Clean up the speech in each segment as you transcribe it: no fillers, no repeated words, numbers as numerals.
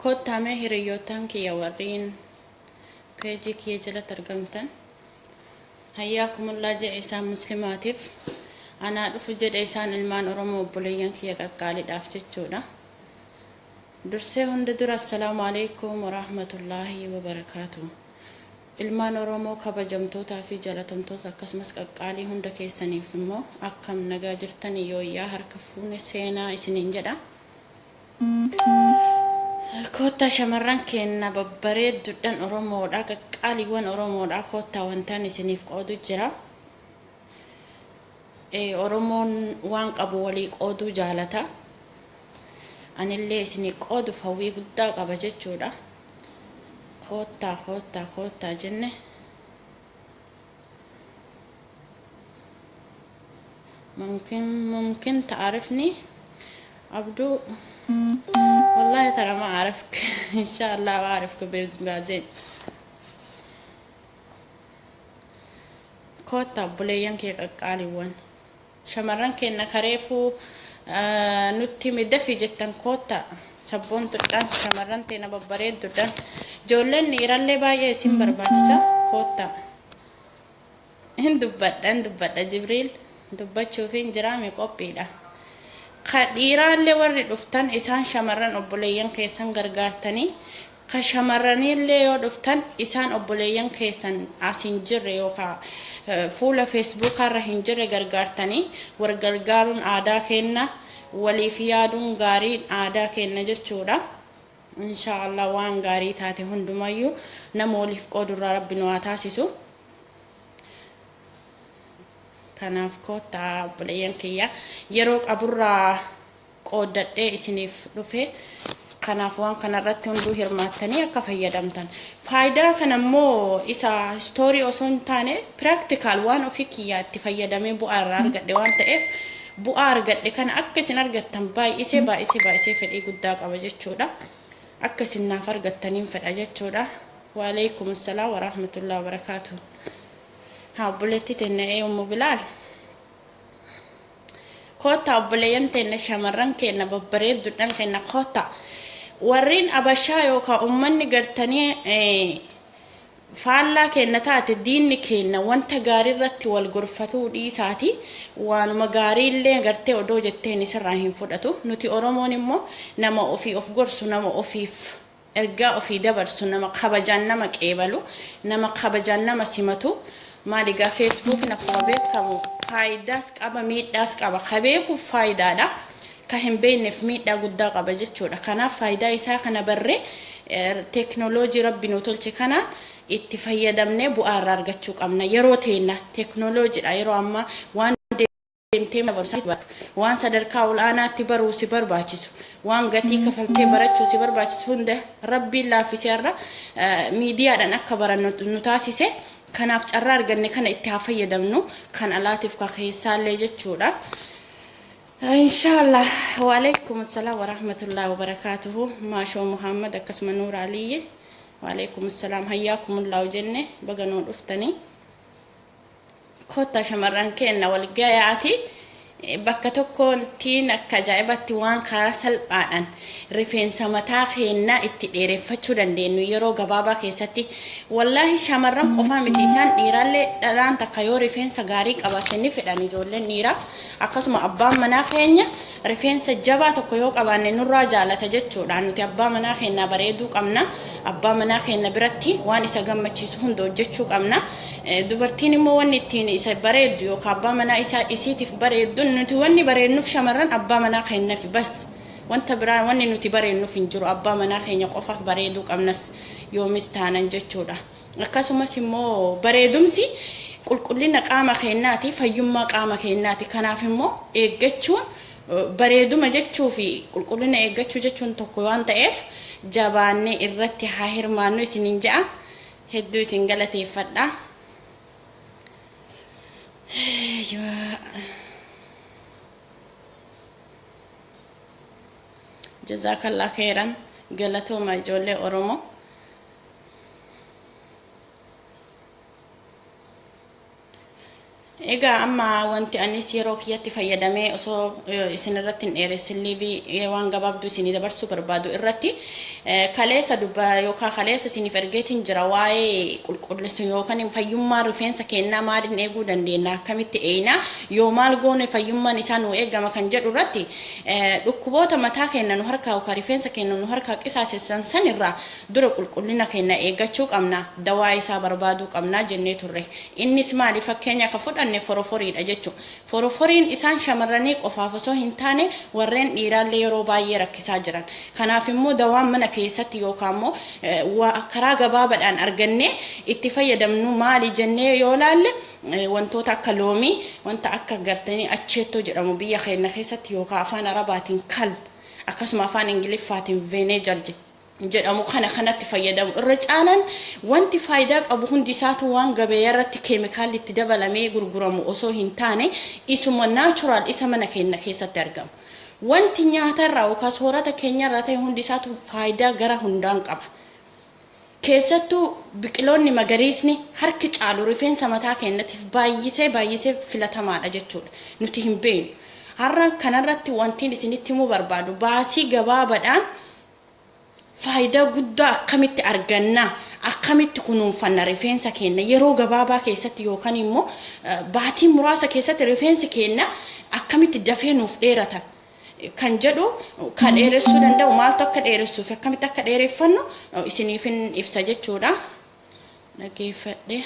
Kottaa mee hiriyyootaan kiyya warriin peejii kiyya jalatti argamtan. Hayyaakumullah jedhe isaan muslimaatiif. Anaa dhufu jedhe isaan ilmaan Oromoo obboleeyyan kiyya qaqqaaliidhaaf jechuudha. Dursee hunda dura assalaamu alaikum warahmatullaahi wabarakaatu. Ilmaan Oromoo kabajamtootaa fi jaalatamtoota akkasumas qaqqaalii hunda keessaniif immoo akkam nagaa jirtanii yooyyaa harka fuune seenaa isiniin jedha. Koottaa shamarran keenya babbareedduudhaan Oromoodha qaqqaaliiwwan Oromoodha koottaa wantaan isiniif qoodu jira. Oromoon waan qabu walii qooduu jaalata. Anillee isinii qooduuf hawwii guddaa qaba jechuudha. Koottaa koottaa koottaa jenne. ممكن ممكن تعرفني عبدو؟ والله ترى ما أعرفك. إن شاء الله أعرفك بعدين. Koottaa obboleeyyan kee qaqqaaliiwwan shamarran keenya kareefuu nutti middafi jettan koottaa sabboontuudhaan shamarran teena babbareedduudhaan ijoolleen dhiirallee baay'ee isin barbaachisa koottaa. Hin dubbadha hin dubbadha Jibriil dubbachuuf hin jiraame qophiidha. Ka dhiiraallee warri dhuftan isaan shamarran obboleeyyan keessan gargaartanii ka shamarraniillee yoo dhuftan isaan obboleeyyan keessan as hin jirre yookaan fuula feesbuukaarra hin jirre gargaartanii wal gargaaruun aadaa kenna waliif yaaduun gaariin aadaa kenna jechuudha. Inshaallah waan gaarii taate hundumayyuu nama waliif qoodurraa rabbi nu haa taasisu. Kanaaf koottaa obboleeyyan kiyya yeroo qaburraa qooddadhee isiniif dhufe. Kanaaf waan kanarratti hunduu hirmaattanii akka fayyadamtan. Faayidaa kana immoo isa istoorii osoo hin taane practical waan ofii kiyyaa itti fayyadamee bu'aa irraa argadhe waan ta'eef bu'aa argadhe kana akka isin argattan baay'isee baay'isee baay'isee fedhii guddaa qaba jechuudha. Akka isin naaf argattaniin fedha jechuudha. Waalaikum salaam warahmatullahi wabarakaatuh. Haa obboleettii teenya ee Ummu Bilaal. Koottaa obboleeyyan teenya shamarran keenya babbareedduudhaan keenya koottaa. Warreen abashaa yookaan uummanni gartanii faallaa keenya taate diinni keenya wanta gaarii irratti wal gorfatuu dhiisaati waanuma gaarii illee gartee odoo jetteen isirraa hin fudhatu. Nuti Oromoon immoo nama ofii of gorsu nama ofiif ergaa ofii dabarsu nama kabajaan nama qeebalu nama kabajaan nama simatu. Maali egaa feesbuukni akkuma beekamu faayidaas qaba miidhaas qaba. Ka beekuuf faayidaadha. Ka hin beekneef miidhaa guddaa qaba jechuudha. Kanaaf faayidaa isaa kana barree teeknooloojii rabbi nu tolche kanaan itti fayyadamnee bu'aa irraa argachuu qabna. Yeroo teenna teeknooloojiidha yeroo ammaa waan deemtee mana barumsaatti barattu, waan sadarkaa ol'aanaatti baruu si barbaachisu, waan gatii kafaltee barachuu si barbaachisu hunda rabbiin laaffisee har'a miidiyaadhaan akka barannu nu taasise. Kanaaf carraa arganne kana itti haa fayyadamnu kan alaatiif ka keessaallee jechuudha. Inshaallah waalaikum assalaam warahmatullahi wabarakaatuhu Maashoo Muhammad akkasuma Nuura Aliyyi waalaikum assalaam hayyaakumullahu jenne baga nuu dhuftanii. Kottaa shamarran keenna wal gayaati bakka tokkoottiin akka ajaa'ibatti waan karaa salphaadhaan rifeensa mataa keennaa itti dheereffachuu dandeenyu yeroo gabaabaa keessatti. Wallaahi shamarran qofaa miti isaan dhiiraallee dhalaan takka yoo rifeensa gaarii qabaatte ni fedhan ijoolleen dhiiraa akkasuma abbaan manaa keenya rifeensa jabaa tokko yoo qabaanne nurraa jaalata jechuudha. Nuti abbaa manaa keenyaa bareeduu qabna. Abbaa manaa keenya biratti waan isa gammachiisu hunda hojjechuu qabna. Dubartiin immoo wanni ittiin isa bareeddu yookaan abbaa manaa isaa isiitiif bareeddu nuti wanni bareednuuf shamarran abbaa manaa keenyaaf bas. Wanta biraa wanni nuti bareennuuf hin jiru abbaa manaa keenya qofaaf bareeduu qabnas yoomis taanan jechuudha. Akkasumas immoo bareedumsi qulqullina qaama keenyaati fayyummaa qaama keenyaati. Kanaaf immoo eeggachuun bareeduma jechuu fi qulqullina eeggachuu jechuun tokko waan ta'eef jabaannee irratti haa hirmaannu isiniin je'a. Hedduu isin galateeffadha. Jazaakallah khairan galatooma ijoollee Oromoo. Egaa amma wanti anis yeroo kiyyatti fayyadamee osoo isin irratti hin dheeressin liivii waan gabaabduu isinii dabarsuu barbaadu irratti kaleessa dubba yookaan kaleessa isiniif ergeetiin jira waa'ee qulqulleessu yookaan fayyummaa rifeensa keenyaa maaliin eeguu dandeenya, akkamitti eeyna, yoo maal goone fayyummaan isaa nu eegama kan jedhu irratti, dhukkuboota mataa keenya nu harkaa yookaan rifeensa keenya nu harkaa qisaasessan sanirraa dura qulqullina keenya eeggachuu qabna, dawaa isaa barbaaduu qabna jennee turre. Innis maali? Fakkeenya ka fudhanne foroforiidha jechuudha. Foroforiin isaan shamarranii qofaaf osoo hin taane warreen dhiiraallee yeroo baay'ee rakkisaa jiran. Kanaaf immoo dawaan mana keessatti yookaan immoo karaa gabaabaadhaan argannee itti fayyadamnu maali jennee yoo laalle, wantoota akka loomii, wanta akka gartanii acheettoo jedhamu biyya keenya keessatti yookaan afaan Arabaatiin kal, akkasuma afaan Ingiliffaatiin vinegar jedhamu kana kanatti fayyadamu. Irra caalaan wanti faayidaa qabu hundi isaatu waan gabayaa irratti keemikaalli itti dabalamee gurguramu osoo hin taane isuma natural isa mana keenya keessatti argamu. Wanti nyaatarraa yookaan soorata keenyarraa ta'e hundi isaatu faayidaa gara hundaan qaba. Keessattuu biqiloonni magariisni harki caalu rifeensa mataa keenyatiif baay'isee baay'isee filatamaadha jechuudha. Nuti hin beeknu. Har'a kanarratti wantiin isinitti himuu barbaadu, baasii gabaabaadhaan faayidaa guddaa akkamitti arganna, akkamitti kunuunfanna rifeensa keenya yeroo gabaabaa keessatti yookaan immoo baatii muraasa keessatti rifeensi keenya akkamitti dafee nuuf dheerata kan jedhu, kan dheeressuu danda'u maaltu akka dheeressuu fi akkamitti akka dheereffannu isiniifin ibsa jechuudha. Dhageeffadhe.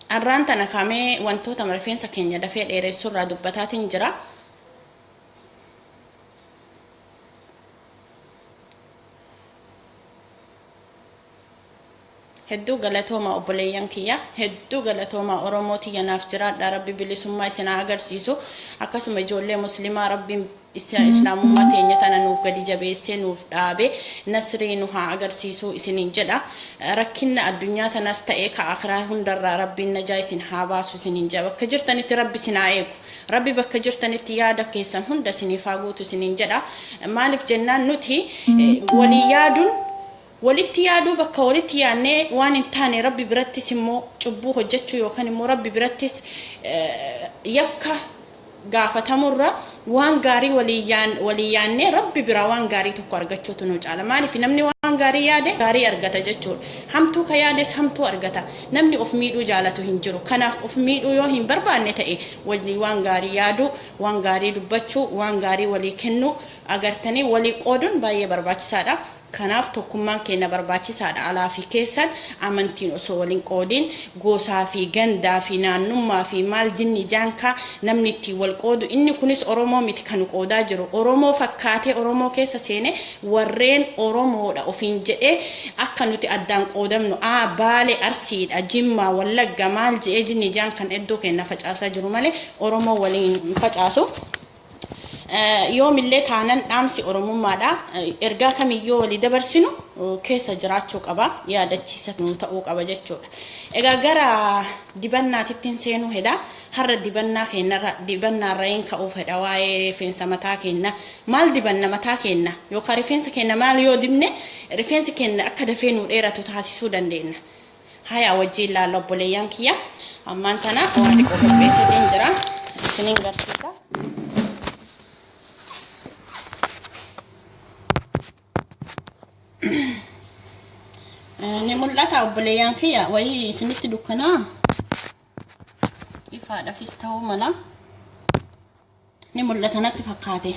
Har'aan tana kamee wantoota rifeensa keenya dafee dheeressuu irraa dubbataatiin jira. Hedduu galatooma obboleeyyan kiyya, hedduu galatooma. Oromoo tiyya, naaf jiraadha. Rabbi bilisummaa isin haa agarsiisu. Akkasuma ijoollee Muslimaa, Rabbiin Islaamummaa teenya tana nuuf gadi jabeessee nuuf dhaabe, nasrii nu haa agarsiisu isiniin jedha. Rakkinna addunyaa tanas ta'ee ka akiraa hundarraa Rabbiin najaa isin haa baasu isiniin jedha. Bakka jirtanitti Rabbi isin haa eegu, Rabbi bakka jirtanitti yaada keessan hunda isiniif haa guutu isiniin jedha. Maaliif jennaan, nuti walii yaaduun, walitti yaaduu, bakka walitti yaadnee waan hin taane Rabbi birattis immoo cubbuu hojjechuu yookaan immoo Rabbi birattis yakka gaafatamurra waan gaarii walii yaannee Rabbi biraa waan gaarii tokko argachuutu nu caala. Maaliif? Namni waan gaarii yaade gaarii argata jechuudha. Hamtuu ka yaades hamtuu argata. Namni of miidhuu jaalatu hin jiru. Kanaaf of miidhuu yoo hin barbaanne ta'e, walii waan gaarii yaaduu, waan gaarii dubbachuu, waan gaarii walii kennuu, agartanii walii qooduun baay'ee barbaachisaadha. Kanaaf tokkummaan keenya barbaachisaadha. Alaa fi keessan amantiin osoo waliin qoodiin, gosaa fi gandaa fi naannummaa fi maal jinni jaankaa namni ittiin wal qoodu, inni kunis Oromoo miti kan qoodaa jiru. Oromoo fakkaatee Oromoo keessa seene warreen Oromoodha ofiin jedhee akka nuti addaan qoodamnu, aa Baale, Arsiidha, Jimmaa, Wallagga maal jedhee jinni jaan kan iddoo keenya facaasaa jiru malee Oromoo waliin hin facaasu. Yoomillee taanan dhaamsi Oromummaadha. Ergaa kamiyyuu walii dabarsinu keessa jiraachuu qaba. Yaadachiisa nu ta'uu qaba jechuudha. Egaa gara dibannaatittiin seenuu hedha. Har'a dibannaa keenyarra, dibannaarra hin ka'uuf hedha waa'ee rifeensa mataa keenya. Maal dibanna mataa keenya yookaan rifeensa keenya, maal yoo dibne rifeensi keenya akka dafee nu dheeratu taasisuu dandeenya? Haya, wajjin ilaalla obboleeyyan kiyya. Ammaan tana waan xiqqoo qopheessitiin jira. Isiniin garsiisa. Ni mul'ata obboleeyyan kiyya? Wayii isinitti dukkanaa? Ifaadhaafis ta'uu mala. Ni mul'ata natti fakkaate.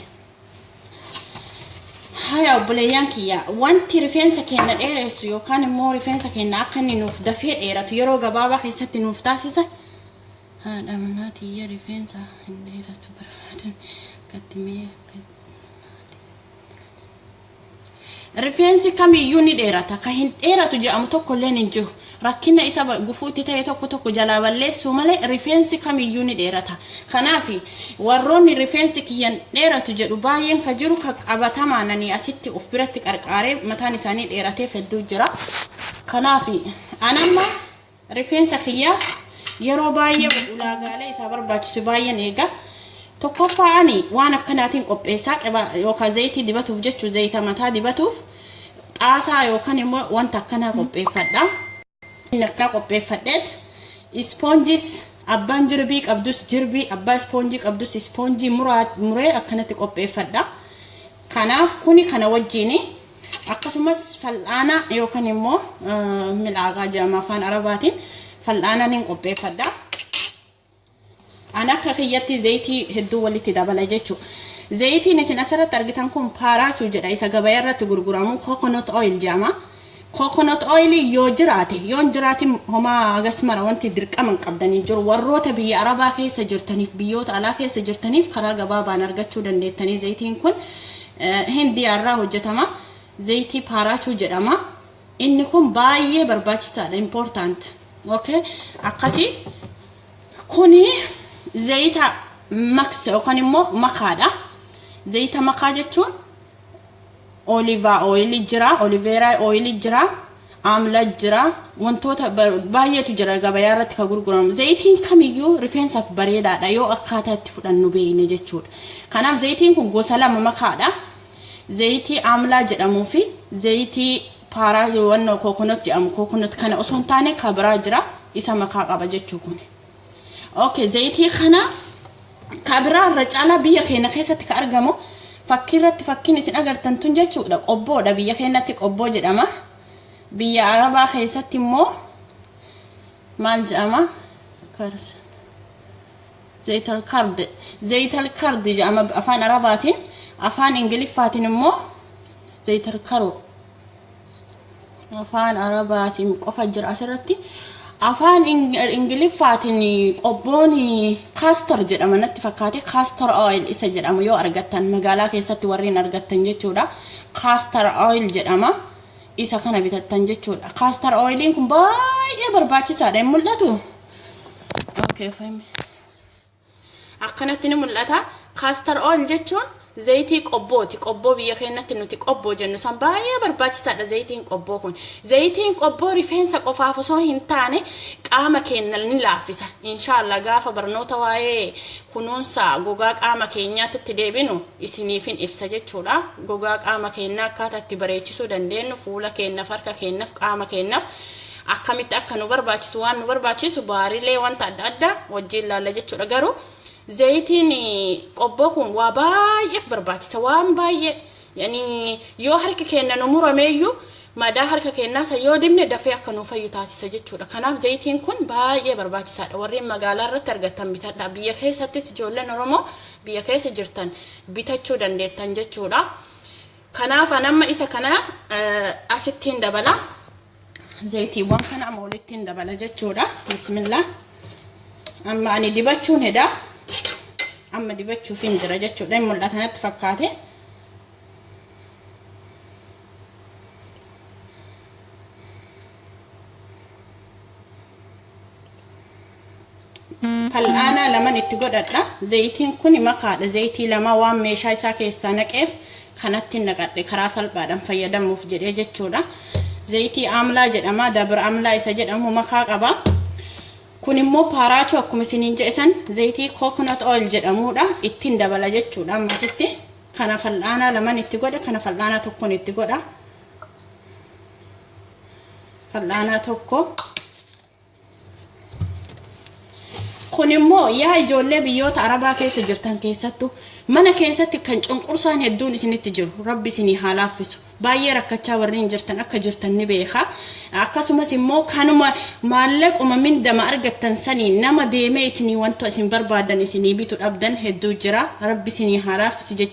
Haya obboleeyyan kiyya, wanti rifeensa keenya dheeressu yookaan immoo rifeensa keenya akka inni nuuf dafee dheeratu yeroo gabaabaa keessatti nuuf taasisa. Haadha manaa tiyya rifeensa hin dheeratu barbaadan akkatti mee akka. Rifeensi kamiyyuu ni dheerata. Ka hin dheeratu jedhamu tokko illee hin jiru. Rakkina isa gufuutti ta'e tokko tokko jalaa balleessuu malee rifeensi kamiyyuu ni dheerata. Kanaaf warroonni rifeensi kiyyan dheeratu jedhu baay'een ka jiru, ka qabatamaananii asitti of biratti qarqaaree mataan isaanii dheerateef hedduu jira. Kanaaf anamma rifeensa kiyyaaf yeroo baay'ee ulaagaalee isaa barbaachisu baay'een eega. Tokkoffaa, ani waan akkanaatiin qopheessaa yookaan zayitii dibatuuf jechuu, zayita mataa dibatuuf xaasaa yookaan immoo wanta akkanaa qopheeffadha. Inni akkanaa qopheeffadheet Ispoonjis abbaan jirbii qabdus jirbii, abbaa ispoonjii qabdus ispoonjii muree akkanatti qopheeffadha. Kanaaf kuni kana wajjini akkasumas fal'aana yookaan immoo milaaqaa jedhama afaan Arabaatiin, fal'aana nin qopheeffadha. An akka kiyyatti zayitii hedduu walitti dabala jechuudha. Zayitiin isin asirratti argitan kun paaraachuu jedha, isa gabaa irratti gurguramu coconut oil jedhama. Coconut oil yoo jiraate, yoo hin jiraatin homaa hagas mara wanti dirqama hin qabdanii jiru. Warroota biyya Arabaa keessa jirtaniif, biyyoota alaa keessa jirtaniif karaa gabaabaan argachuu dandeettanii. Zayitiin kun Hindiyaa irraa hojjetama. Zayitii paaraachuu jedhama. Inni kun baay'ee barbaachisaadha, important. Okay, akkasii kuni zayita maks yookaan immoo makaadha. Zayita makaa jechuun olive oil jira, aloe vera oil jira, amla jira, wantoota baay'eetu jira gabayaa irratti kan gurguramu. Zayitiin kamiyyuu rifeensaaf bareedaadha yoo akkaataa itti fudhannu beekne jechuudha. Kanaaf zayitiin kun gosa lama makaadha. Zayitii amlaa jedhamuu fi zayitii paaraa wannoo coconut jedhamu. Coconut kana osoo hin taane kan biraa jira, isa makaa qaba jechuu kun. Okay, zayitii kana kan biraa irra caalaa biyya keenya keessatti kan argamu fakkii irratti fakkiin isin agartan tun jechuudha, qobboodha. Biyya keenyatti qobboo jedhama. Biyya Arabaa keessatti immoo maal jedhama? Zayital kard, zayital kard jedhama afaan Arabaatiin. Afaan Ingiliffaatiin immoo zayital karoo. Afaan Arabaatiin qofa jira asirratti. Afaan Ingiliffaatiin qobboon castor jedhama natti fakkaate. Castor oil isa jedhamu yoo argattan, magaalaa keessatti warreen argattan jechuudha, castor oil jedhama, isa kana bitattan jechuudha. Castor oiliin kun baay'ee barbaachisaadha. Hin mul'atu? Okay, akkanatti ni mul'ata. Castor oil jechuun zayitii qobbooti. Qobboo biyya keenyatti nuti qobboo jennu san baay'ee barbaachisaadha zayitiin qobboo kun. Zayitiin qobboo rifeensa qofaaf osoo hin taane qaama keenya ni laaffisa. Inshaallah gaafa barnoota waa'ee kunuunsa gogaa qaama keenyaatti itti deebinu isiniifin ibsa jechuudha. Gogaa qaama keenyaa akkaataa itti bareechisuu dandeenyu, fuula keenyaaf, harka keenyaaf, qaama keenyaaf akkamitti akka nu barbaachisu, waan nu barbaachisu baarilee wanta adda addaa wajjin laalla jechuudha. Garuu zayitiin qobboo kun waa baay'eef barbaachisa, waan baay'ee. Yani yoo harki keenya nu murameeyyuu madaa harka keenyaa san yoo dibne dafee akka nu fayyu taasisa jechuudha. Kanaaf zayitiin kun baay'ee barbaachisaadha. Warreen magaalaa irratti argattan bitadha. Biyya keessattis ijoolleen Oromoo biyya keessa jirtan bitachuu dandeettan jechuudha. Kanaaf anamma isa kana asittiin dabala. Zayitiiwwan kana amma walittiin dabala jechuudha. Bismillah. Amma ani dibachuun heda. Amma dibachuuf hin jira jechuudha. Hin mul'ata natti fakkaate. Fal'aanaa laman itti godhadha. Zayitiin kun makaadha. Zayitii lama waan meeshaa isaa keessaa naqeef kanatti naqadhe, karaa salphaadhaan fayyadamuuf jedhee jechuudha. Zayitii amlaa jedhama. Dabra amlaa isa jedhamu makaa qaba. Kun immoo paaraachuu akkuma isiniin jedhe zayitii coconut oil jedhamudha. Ittiin dabala jechuudha ammasitti. Kana fal'aanaa laman itti godhe, kana fal'aanaa tokkoon itti godha. Fal'aanaa tokko. Kun immoo yaa ijoollee biyyoota Arabaa keessa jirtan, keessattuu mana keessatti kan cunqursaan hedduun isinitti jiru, rabbi isinii haa laaffisu. Baay'ee rakkachaa warreen jirtan akka jirtan ni beeka. Akkasumas immoo kanuma maallaquma mindama argattan sanii nama deemee isinii wanta isin barbaadan isinii bitu dhabdan hedduu jira. Rabbi isinii haa laaffisu jechuudha.